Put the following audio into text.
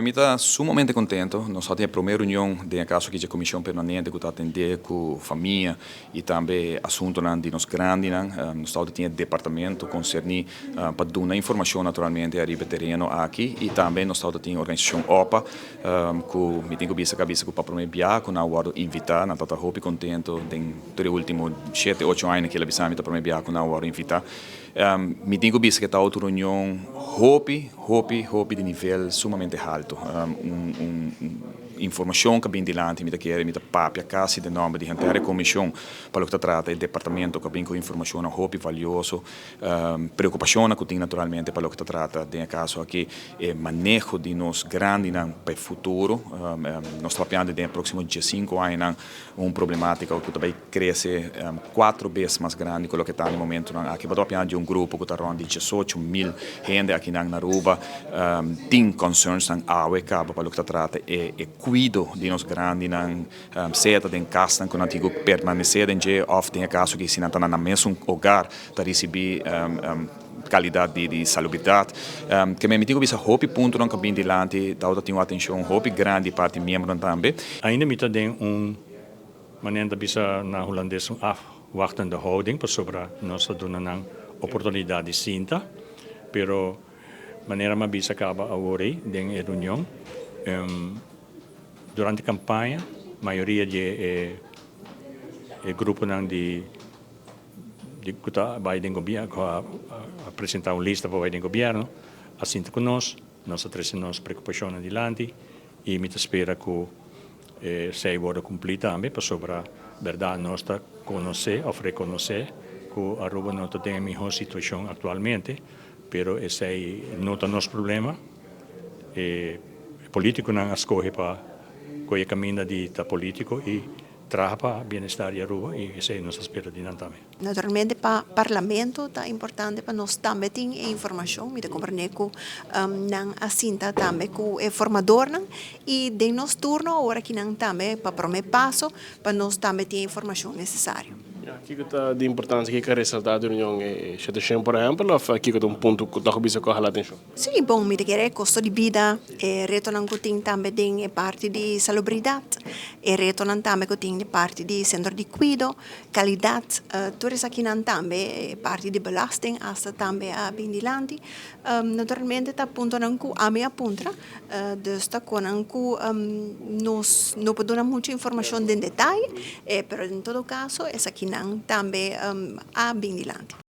Mi ta sumamente contento. Nos a tin e prome reunion den e caso aki di Comision Permanente cu ta atende cu famia y tambe asuntonan di nos grandinan. Nos ta tin e departamento concerni pa duna informacion naturalmente ariba e tereno aki y tambe nos ta tin organisacion OPA, cu mi tin cu bisa cabisa cu pa prome bia cu nan a wordo invita. Nan ta hopi contento. Den tur e ultimo 7, 8 aña cu el a bisa mi, ta prome bia cu nan a wordo invita. Mi tin cu bisa cu ta otro reunion hopi, hopi, hopi di nivel sumamente halto. Un informacion cu bin dilanti, mi ta kere, mi ta papia casi den nomber di henter comision pa loke ta trata e departamento cu bin cu informacion hopi valioso, preocupacion cu tin naturalmente pa loke ta trata den caso aki e maneho di nos grandinan pa futuro. Nos ta papiando den proximo 5 aña un problematica cu tambe crece cuatro biaha mas grandi cu loke ta na momento aki. Ta papiando di un grupo cu ta rond di 18 mil hende aki na Aruba, tin concerns nan awe caba pa loke ta trata e cuido di nos grandinan, sea den cas nan cu nan tin cu permanece den dje of den caso cu si nan ta na mesun hogar ta ricibi calidad di salubridad. Kiermen, mi tin cu bisa hopi punto nan cu bin dilanti, ta tin un atencion hopi grandi parti miembro tambe. Ainda mi ta den un manera di bisa na hulandes un afwachtende houding pasobra nos a duna nan oportunidad di sinta, pero manera m'a bisa caba awor den reunion, durante e campaña mayoria di e gruponan di cu ta bay den gobierno a presenta un lista pa bay den gobierno, a sinta cu nos, nos a trece nos preocupacion adilanti y mi ta spera cu esey wordo cumpli tambe, pasobra berdad nos ta conoce of reconoce cu Aruba no ta den e miho situacion actualmente, pero esey no ta nos problema. Politiconan a scoge pa coy caminda di ta politico y traha pa bienestar di Aruba y esey nos ta spera di nan tambe. Naturalmente pa parlamento ta importante pa nos tambe tin informacion, mi ta comprende cu nan a sinta tambe cu e formadornan y den nos turno awor aki nan tambe pa prome paso pa nos tambe tin informacion necesario. Ja, kico ta di importancia cu ta resalta den reunion e por ehempel, of kico ta un punto cu ta bisa cu hala atencion? Si, bon, mi ta kere costo di bida, e retonan cu tin tambe den parti di salubridad, e retonan tambe cu tin parti di centro di cuido, calidad, tur esakinan tambe, parti di belasting, hasta tambe a bin dilanti. Naturalmente ta puntonan cu ami a puntra, dus ta conan cu nos no por duna mucho informacion den detaye, pero en todo caso esakinan tambe a bin dilanti.